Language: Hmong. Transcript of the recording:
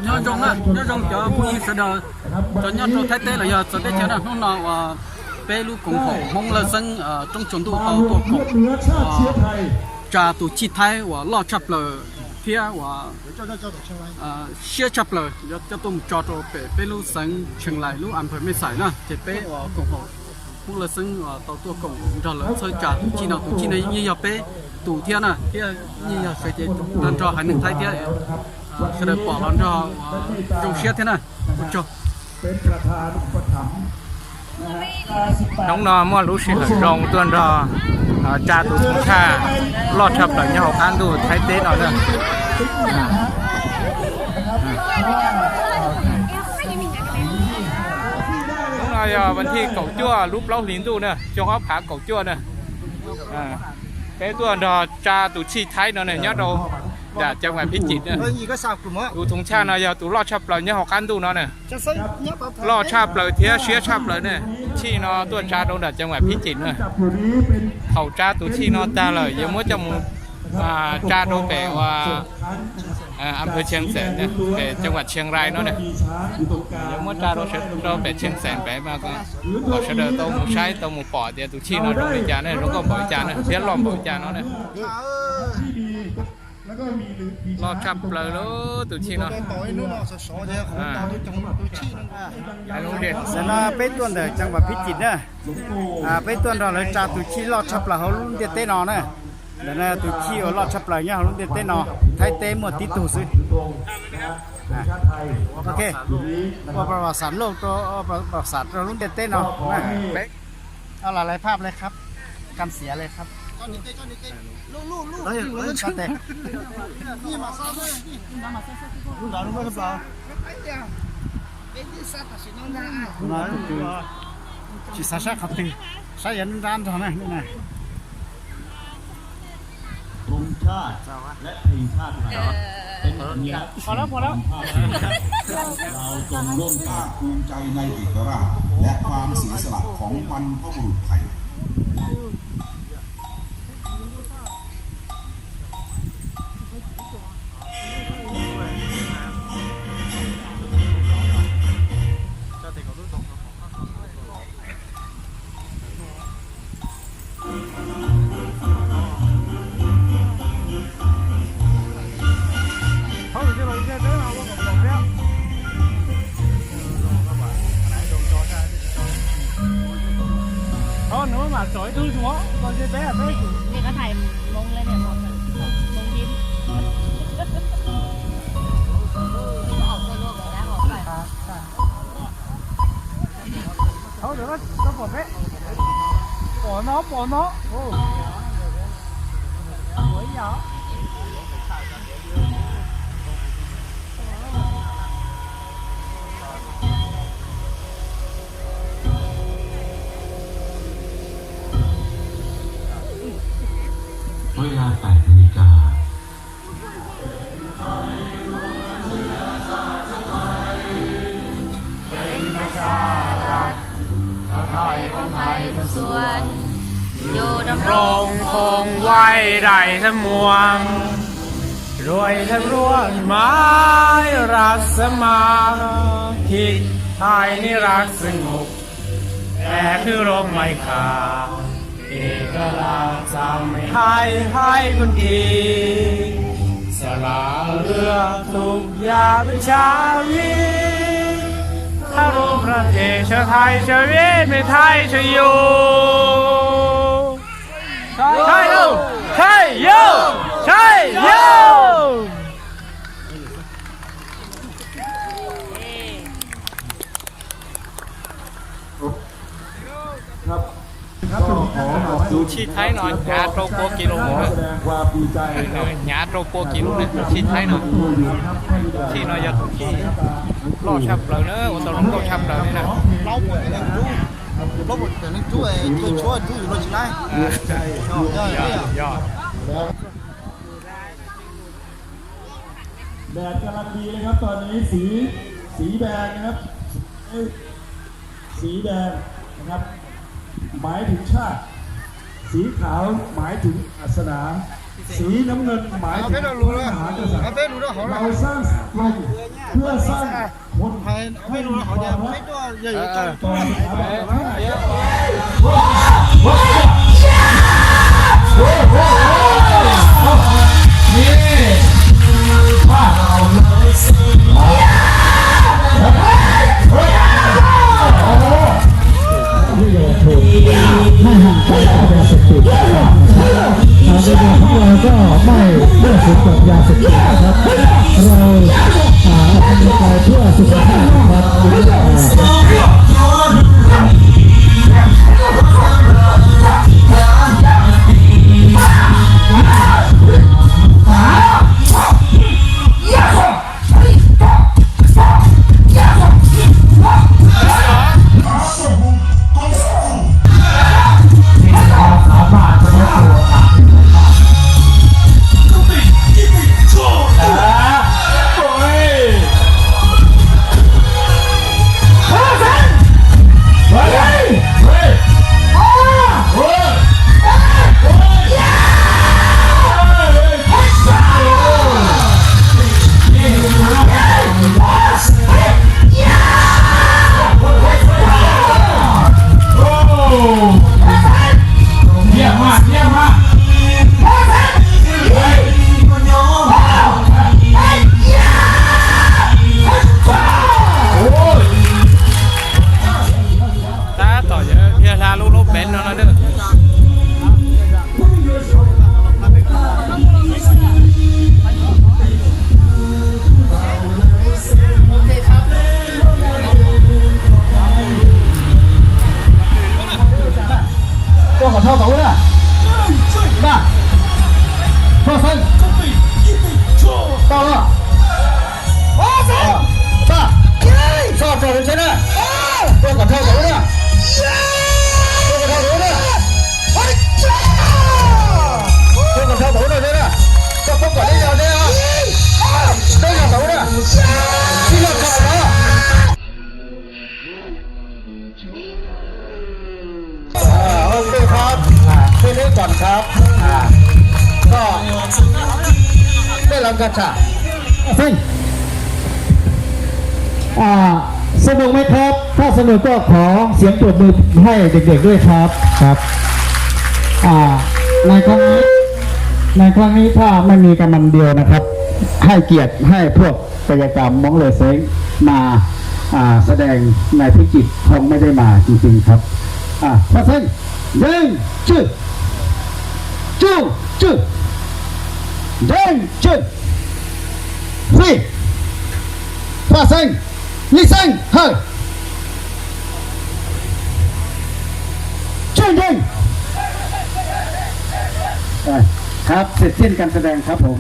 Nyob zoo na, nyob zoo cov phooj ywg sawv daws, cov nyob rau Thaib teb los yog txawv teb chaws na. Hnub no uas peb lub koom haum Hmoob Lawj Xeeb Roob Tsaus Ntuj tau tuaj koom tsa tus chij Thaib uas loj tshaj plaws thiab uas siab tshaj plaws, yuav coj tuaj mus tso rau pem peb lub xeev Tsheej Lais lub a phaw Mej Xais na. Ces peb uas koom haum Hmoob Lawj Xeeb uas tau tuaj koom nrog lawv txhawb tsa tus chij no. Tus chij no yeej yog peb tus thiab na, thiab yeej yog sawv cev tag nrho haiv neeg Thaib thiab. Sawv daws pom los nrog zoo siab thiab na. Ua tsaug. Hnub no muaj lub sij hawm zoo tuaj nrog tsa tus thoob tshaj loj tshaj plaws nyob hauv qab ntuj Thaib teb no na. Hnub no yog vas thij kaum cuaj lub plaub hlis ntuj na, xyoo ob phav kaum cuaj na. Peb tuaj nrog tsa tus chij Thaib no na nyob rau nram ceev vas Phib Cim na. Tus thoob tshaj no yog tus loj tshaj plaws nyob hauv qab ntuj no na. Loj tshaj plaws thiab siab tshaj plaws na. Chij no tuaj tsa rau nram ceev vas Phib Cim na. Thaum tsa tus chij no tag lawm yuav muab coj mus tsa rau pem uas a phaw Tsheej Xeem, pem ceev vas Tsheej Rais no na. Yuav muab tsa rau pem Tsheej Xeem pem mas kom sawv daws tau mus saib tau mus pom tias tus chij no zoo li cas ne, zoo nkauj npaum li cas ne, thiab loj npaum li cas no ne. Loj tshaj plaws lub tus chij no. Tam no peb tuaj ntawm ceev vas Phib Cim na. Peb tuaj nrog lawv tsa tus chij loj tshaj plaws hauv lub ntiaj teb no na. Ntawm no tus chij uas loj tshaj plaws nyob hauv lub ntiaj teb no, Thaib teb muaj tib tug xwb. Ok, ua pam xam loj rau, pam xam rau lub ntiaj teb no. Lawv lais phaj le khab, kam xiav le khab. Tsis xav saib qhov twg, saib yog nrab nrog na.ธงชาติและเพลงชาติไทยเป็นสัญลักษณ์แห่งความภาคภูมิใจ เราจงร่วมกันภูมิใจในเอกราชและความเสียสละของบรรพบุรุษไทย Thôi nữa mà sỏi tôi xuống, coi cái bé bé. Thì có thầy mông lên này một mông hiếm. Thôi được rồi, tao bỏ bé. Bỏ nó, bỏ nó. Ừ. Ủa, ý gì hả? Với la tại America. เป็นประชารัฐ ถ้าไทยของไทยทุกส่วน อยู่ดำรงคงไว้ได้ทั้งมวล รวยทั้งร่วนไม้รักสามัคคี ไทยนี่รักสงบ แต่คือโรคไม่ขาด เอกราชจะไม่ให้ใครคนดี สละเลือดทุกหยาดวิชาชีวิต ถ้ารู้ประเทศชาติไทยชเวไม่ไทยชโย ชัยโย ชัยโย ชัยโย Tus chij Thaib no hnyav rau pua kis lus na. Hnyav rau pua kis lus na, tus chij Thaib no. Tus chij no yog tus chij loj tshaj plaws na, ua tau zoo nkauj tshaj plaws li na. Đèn การันตีนะครับ ตอนนี้สี สีแดงนะครับ สีแดงนะครับ หมายถึงชาติ สีขาวหมายถึงศาสนา สีน้ำเงินหมายถึงพระมหากษัตริย์ เราสร้างกลุ่มเพื่อสร้างคนให้มีความรักต่อสถาบันพระมหากษัตริย์ นี่บ้านเราเลย ไม่ยอมถูก ให้ห่างไกลจากยาเสพติดนะครับ อ่า ในเมืองของเราก็ไม่มั่วสุมกับยาเสพติดนะครับ เรา อ่า ออกกำลังกายเพื่อสุขภาพนะครับ อ่า เยี่ยมมาก เยี่ยมมาก Tab tom yawg dhia hla lub lub peev no no. Koj kom thau tau ua na. Na. Thau xeeb. Tau los. Tau. Tso rau ntshe na. Koj kom thau tau ua na. Koj kom thau tau ua na. Koj kom thau tau ua na. Koj poob kom neb yog neb. Neb yog tau ua na. Sib loj tso no. อ่า โอเคครับ อ่า แค่นี้ก่อนครับ อ่า ก็ได้รับการฉาก เส้น อ่า สนุกไหมครับ ถ้าสนุกก็ขอเสียงปรบมือให้เด็กๆด้วยครับ ครับ อ่า ในครั้งนี้ ในครั้งนี้ถ้าไม่มีกำนันเดียวนะครับ ให้เกียรติให้พวกกายกรรมม้งเลเซ้งมา อ่า แสดงในพิจิตรคงไม่ได้มาจริงๆครับ อ่า พระเซ้ง เย้งจื้อ จู้จื้อ เย้งจื้อ สี่ พระเซ้ง ยี่เซ้ง เฮ้ย จื้อ เย้ง อ่า ครับ เสร็จสิ้นการแสดงครับผม